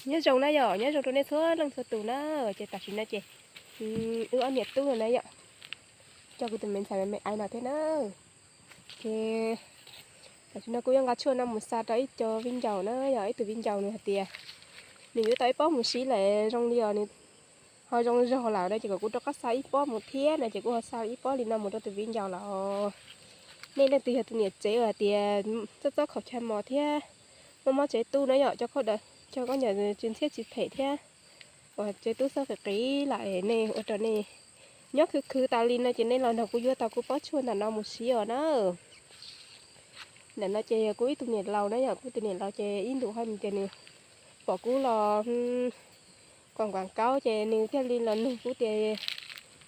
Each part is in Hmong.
Nyob zoo na yom, nyob zoo rau nej txhua leej txhua tus na. Ces tam sim no ces wb ob niam tub no na yom, coj kuv tus me ntxhais me me ais no thiab na. Ces tam sim no kuv yuav nqa tshuaj no mus xa rau ib co viv ncaus na yom, ib tug viv ncaus nws hais tias nws yuav tau ib pob mus siv lawm zoo li os, nws ho zoo zog lawm no ces kom kuv rov qab xa ib pob mus thiab no ces kuv ho xa ib pob li no mus rau tus viv ncaus lawm. Nej leej twg yog tus niam tsev uas hais tias txob txob khaum chaw mos thiab mob mob tsev tub na yom, cov, cov koj niam tsis ntxhiab tsis phem thiab uas tsev tub xab qis qis lawm nej ua rau nej nyob khwv khwv tas li no ces nej los nrog kuv yuav tau kuv pob tshuaj ntawm no mus siv os na. Ntawm no ces yog kuv ib tug niam laus na yom, kuv tus niam laus ces ib ntus hais tias nws pom kuv los kuam kuam kaub ces nws thiaj li los nug kuv tias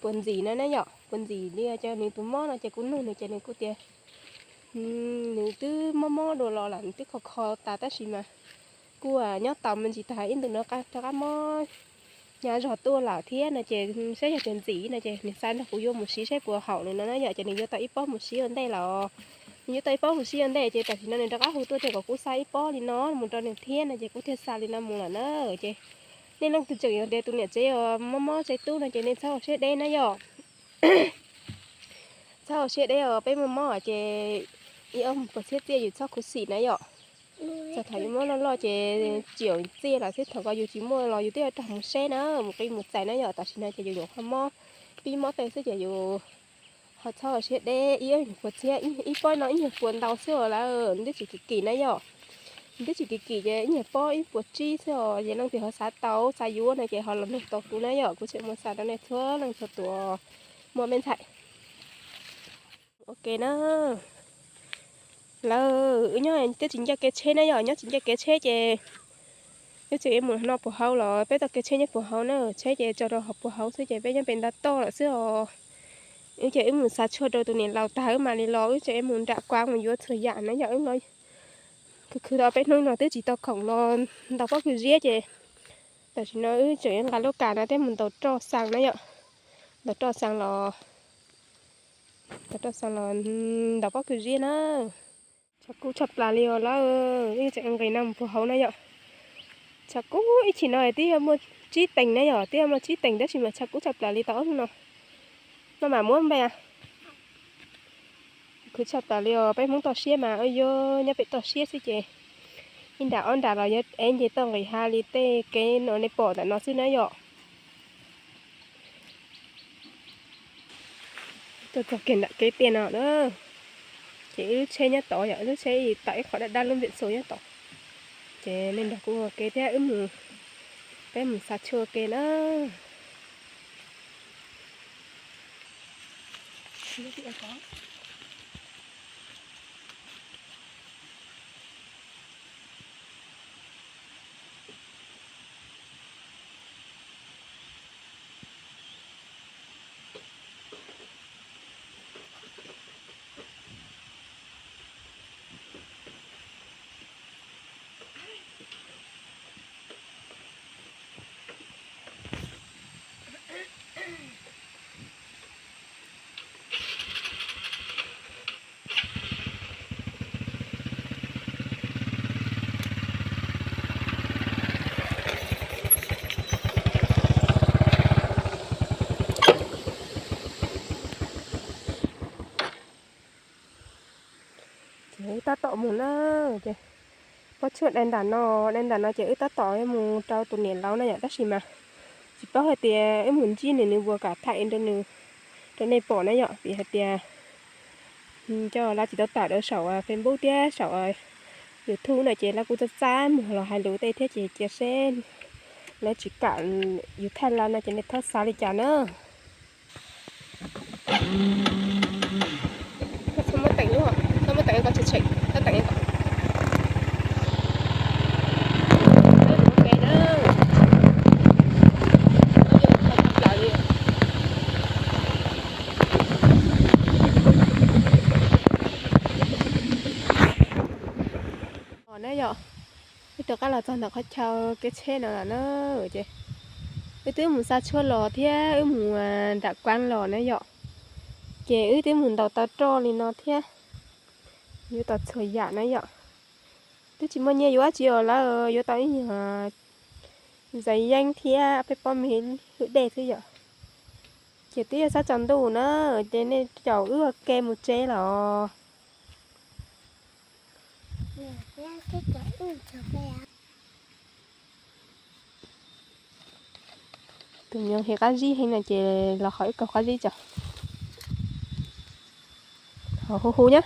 puas ntxim no na yom, puas ntxim li cas nws tus mob no ces kuv nug nws ces nws kuj tias nws twb mob mob dua los lawm, nws twb kho kho tas tab sis mas kuj nyob tau me ntsis tag ib ntus no rov qab mob hnyav zog tuaj lawm thiab no ces saib yog tias ntxim no ces nws xa nrog kuv yuav mus siv saib puas haum no na yom, ces nws yuav tau ib pob mus siv ua ntej los nws yuav tau ib pob mus siv ua ntej ces tam sim no nws rov qab hu tuaj tias kom kuv xa ib pob li no mus rau nws thiab no ces kuv thiaj xa li no mus lawm na. Ces nej leej twg tseem yog tias tus niam tsev uas mob mob tsev tub no ces nej txhob ua siab deb na yom. Txhob ua siab deb os, peb mob mob ces ib ob puas txhiab txiaj yus txhob khuv xim na yom. Txog thaum yus mob loj loj ces tsis yuav txiaj lawm xwb, thaum ko yus tsis muaj los yus twb yuav rov mus seb na, mus qi mus txais na yom. Tam sim no ces yus nyuam qhuav mob, pib mob tej xwb ces yus ho txhob ua siab deb, ib nyuag puas txhiab, ib pob no ib nyuag puas ntau xwb os lawm, twb tsis kim kim na yom. Twb tsis kim kim ces ib nyuag pob ib puas tsib xwb os, ces leej twg ho xav tau xav yuav no ces ho los nug tau kuv na yom, kuv tseem muaj xa rau nej txhua leej txhua tus muaj me ntxhais. Ua ke na, lawv wb nyob twb tsis nco kev tsheb na yom, nyob tsis nco kev tsheb ces wb tseem mus no puag hauv los peb tau kev tsheb nyob puag hauv na, tsheb ces tso rau hauv puag hauv xwb ces peb nyob pem nta toj lawm xwb os. Wb ces wb mus xa tshuaj rau tus niam laus tag wb mam li los, wb tseem mus nram kuav mus yuav txhua yam na yom, wb no khwv khwv tau peb hnub no twb tsis tau khoom los ntaus pob kws ziab ces tam sim no wb tseem yuav nqa lub kas no thiab mus ntaus roj xees na yom, ntaus roj xees los, ntaus roj xees los ntaus pob kws ziab na. Tshav kub tshaj plaws li os lawm, wb tseem nqis no mus puag hauv na yom. Tshav kub ib chim no twb yog muaj tsib teev na yom, twb yog muaj tsib teev tab sis mas tshav kub tshaj plaws li tau ob hnub no. Maj mam muab npe. Khwv tshaj plaws li os, peb Hmoob toj siab mas ua yuav nyob pem toj siab xwb ces ib nram ob nram los yuav ev nce toj nqis hav li tej kev no nej pom ntawm no xwb na yom. Tuaj txog kiag nram kev tiaj no na, ces ib lub tsheb nyob tod yom, ib lub tsheb tawm ib qho dab dab lub npem xus nyob tod. Ces nej nrog kuv ua ke thiab wb mus, peb mus xa tshuaj ua ke na. Ces wb tab tom mus na, ces pob tshuaj dai nram no, dai nram no ces wb tab tom mus rau tus niam laus na yom, tab sis mas tsis paub hais tias wb mus ntsib nws, nws puas kam thaij rau nws, rau nej pom na yom, vim hais tias coj lawv tsis tau tawm rau saum Facebook thiab saum YouTube no ces lawv kuj txaj txaj muag los hais lus tej thiab ces cia seb lawv tsis kam yus thaij lawv no ces nej txhob xav li cas na. Txhob muab teem lub, txhob muab teem ko, tseem tseem txhob teem ko. Os na yom, wb rov qab los txog ntawm qhov chaw kev tsheb no lawm na, ces wb twb mus xa tshuaj los thiab wb mus nram kuav los na yom, ces wb twb mus ntaus tau roj li no thiab, yuav tau txhua yam na yom. Twb tsis muaj nyiaj yuav dab tsi os lawm, yuav tau ib nyuag Zais yeeb thiab peb pob me hwj dej xwb yom. Ces twb yog sab tsaus ntuj na, ces nej caum wb ua ke mus tsev los. Tus me nyuam hev qab zib heev no ces los qhov wb kaug qab zib tso. Ho hu hu nyab.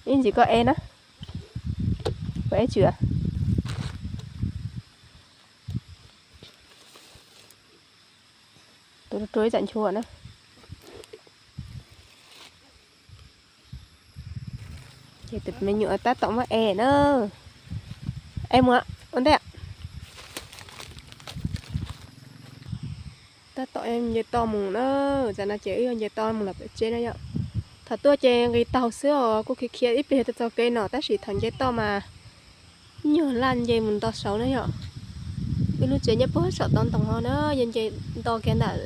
Ib ntsis koj ev na. Koj ev tswm. Tus rua ib tsam nchuav na. Ces tus me nyuam tab tom muab ev na. Ev mus ua ntej. Tab tom nce toj mus na. Tam no ces wb yuav nce toj mus los pem tsev na yom. Thaum tuaj ces nqis taug xwb os, kuj khiav khiav ib pliag txog kev no tab sis thaum nce toj mas nyuag laj nce mus nto saud na yom. Wb lub tsev nyob puag saum toj ntoo ho na, yog nce nto kiag ntawm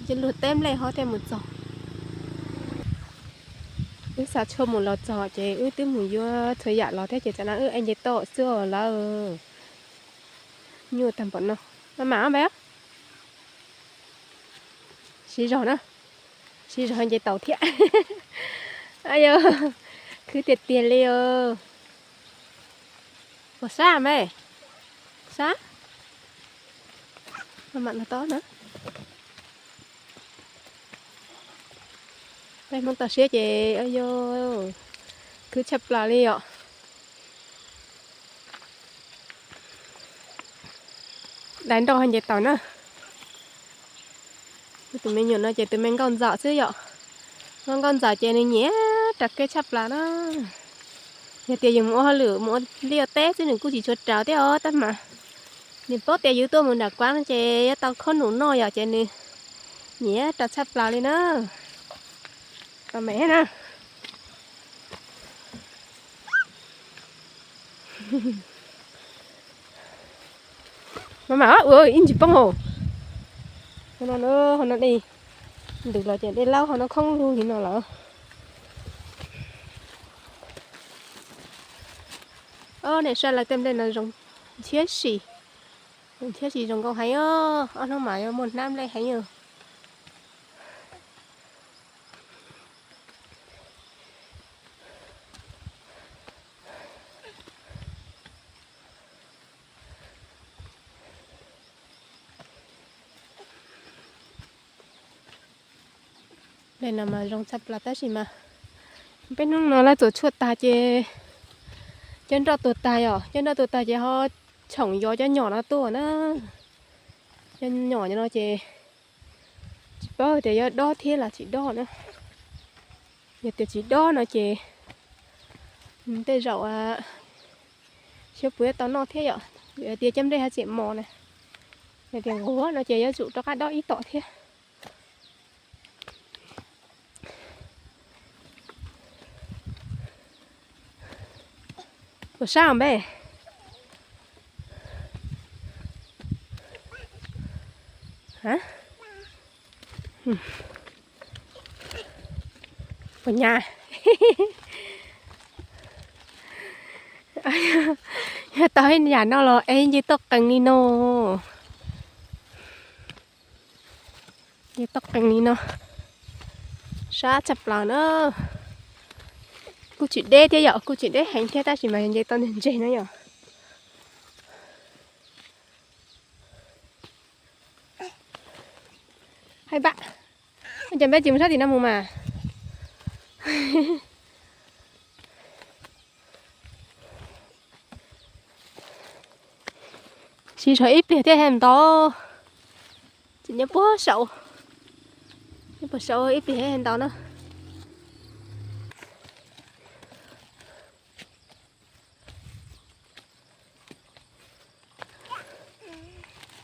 nce luag teb nplej ho thiaj mus txog. Wb xa tshuaj mus los txog ces wb twb mus yuav txhua yam los thiab ces tam no wb ev nce toj xwb os lawm. Nyuaj tag npaum no. Maj mam os npe. Siv zog na. Siv zog nce taus thiab. Yog, khwv tiag tiag li os. Puas sab me? Sab. Maj mam no tod na. Peb Hmoob toj siab ces yog khwv tshaj plaws li yom. Dai nroj nce taus na. Tus me nyuam no ces tus me nkauj ntxawm xwb yom. Nkauj ntxawm ces nws nyiam rau kev tshaj plaws na. Yog tias yus mus ua hauj lwm mus ua liaj ua teb xwb nws kuj tsis tshua raws thiab os tab mas nws paub tias yus tuaj mus nram kuav no ces yuav tau khob num noj yom ces nws nyiam rau tshaj plaws li na. Tau me na. Maj mam ua ib ntsis poob hauv. Hauv no, hauv no dej ntws los ces dej laub hauv no khoob lug li no lawm. Os, nej saib lawv tej nplej no zoo thiab si, zoo thiab si zoo nkauj heev os. Ob hnub mas yuav muaj hnab nplej heev os. Nplej no mas zoo tshaj plaws tab sis mas peb hnub no lawv txuas tshuaj tag ces cov nroj tuag tag yom, cov nroj tuag tag ces ho tshoom yov cov nyom no tuaj na. Cov nyom no ces tsis paub tias yuav dob thiab los tsis dob na. Yog tias tsis dob no ces tej zaum xyov puas yuav tau noj thiab yom. Vim hais tias cov nplej haj tseem mos na. Yog tias nquag no ces yuav tsum rov qab dob ib tom thiab. Puas sab npe? Puas nyab? Yog tau ib yam no los es nce toj qees li no. Nce toj qees li no sab tshaj plaws na. Kuj tsis deb thiab yom, kuj tsis deb heev thiab tab sis mas nce toj ntseg ntseg na yom. Hais pab, ua cas peb tsis mus sab tim no mus mas. Siv zog ib pliag thiab hais ntau. Tsis nyob puag saum, nyob puag saum ib pliag hais ntau na.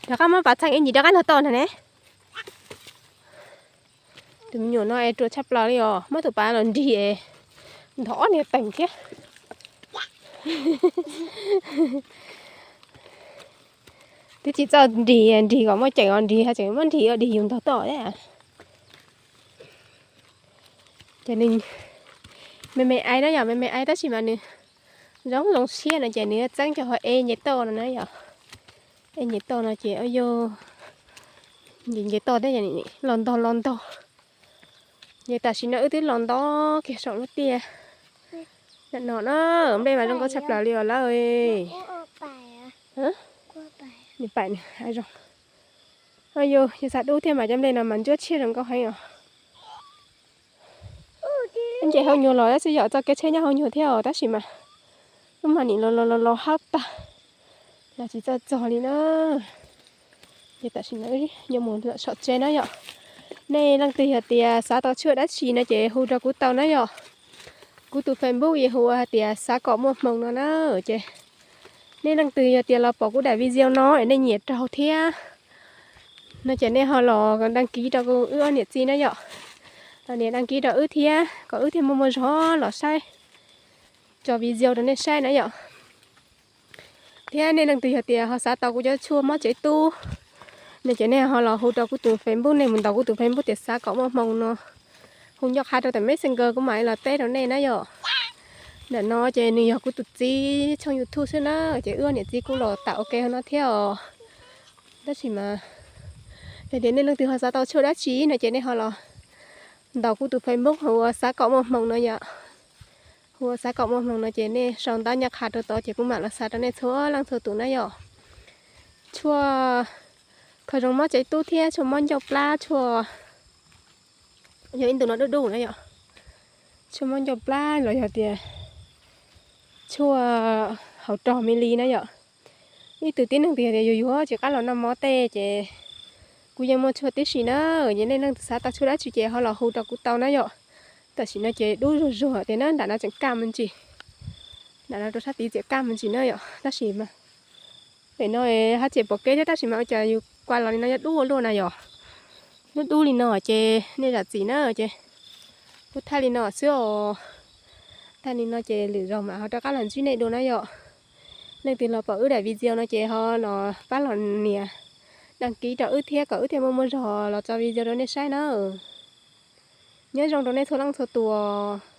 Rov qab muab pas txheej ib ntsis rov qab ntog toj no ne. Tus me nyuam no es ruam tshaj plaws li os, muab tus pas los nrig es nthov ob niag teeg thiab. Twb tsis txawj nrig, nrig kom muaj ceem os, nrig haj tseem muab nrig ua dig yus ntog toj thiab. Ces nws Me me aib na yom, me me aib tab sis mas nws zoo zoo siab no ces nws txeeb cov hauv e nce toj no na yom. E nce toj no ces yog nce nce toj thiab los ntog los ntog. Ces tam sim no wb twb los ntog kiag saum lub tiaj no na. Nplej mas zoo nkauj tshaj plaws li os lawm. Nws paim nws zoo. Yog xav dub thiab mas cov nplej no mas ntsuab tshiab zoo nkauj heev os. Nce hauv nyuag los tab sis yog txoj kev tsheb nyob hauv nyuag thiab os tab sis mas lub mag nim los los los hab tag, los tsis txawj txog li na. Ces tam sim no yuav mus saum tsev na yom. Nej leej twg yog tias xav tau tshuaj dab tsi no ces hu rau kuv tau na yom. Kuv tus Facebook yog hu ua hais tias Xav Kom Muaj Hmoo no na. Ces nej leej twg yog tias los pom kuv daim video no es nej nyiam raug thiab no ces nej ho los đăng ký rau kuv wb ob niam txiv na yom. Los nias đăng ký rau wb thiab kom wb thiaj muaj muaj zog los saib tso video rau nej saib na yom. Thiab nej leej twg yog tias ho xav tau kuv cov tshuaj mob tsev tub no ces nej ho los hu rau kuv tus Facebook, nej mus ntaus kuv tus Facebook tias Xav Kom Muaj Hmoo no, hu ncaj qha rau tam Messenger kuv mam li los teb rau nej na yom. Ntawm no ces nws yog kuv tus txiv tshooj YouTube xwb na, ces wb ob niam txiv kuj los tau ua ke no thiab os. Tab sis mas yog tias nej leej twg ho xav tau tshuaj dab tsi no ces nej ho los ntaus kuv tus Facebook hu ua Xav Kom Muaj Hmoo no yom. Hu ua Xav Kom Muaj Hmoo no ces nej sau ntawv ncaj qha rau tod ces kuv mam los xa rau nej txhua leej txhua tus na yom. Tshuaj kho zoo mob tsev tub thiab tshuaj mob ncauj plab, tshuaj, yog ib ntu no dub dub na yom. Tshuaj mob ncauj plab los yog tias tshuaj hauv rog me li na yom. Ib tug tib neeg twg yog tias yuag yuag tsis qab los noj mov tej ces kuv yeej muaj tshuaj tib si na. Ces nej leej twg xav tau tshuaj dab tsi ces ho los hu rau kuv tau na yom. Tam sim no ces dub zuag zuag tias na, nram no tseem kaj me ntsis, nram no rau sab tid tseem kaj me ntsis na yom. Tab sis mas pem no hab tseem pom kev thiab tab sis mas ua cas yus kua los li no yog dub ua luaj na yom. Dub dub li no ces nej zam txim na ces kuv thaij li no xwb os. Thaij li no ces lwm zaus mam ho rov qab los ntsib nej dua na yom. Leej twg los pom wb daim video no ces ho los pab los nias đăng ký rau wb thiab kom wb thiaj muaj muaj zog los tso video rau nej saib na. Nyob zoo rau nej txhua leej txhua tus.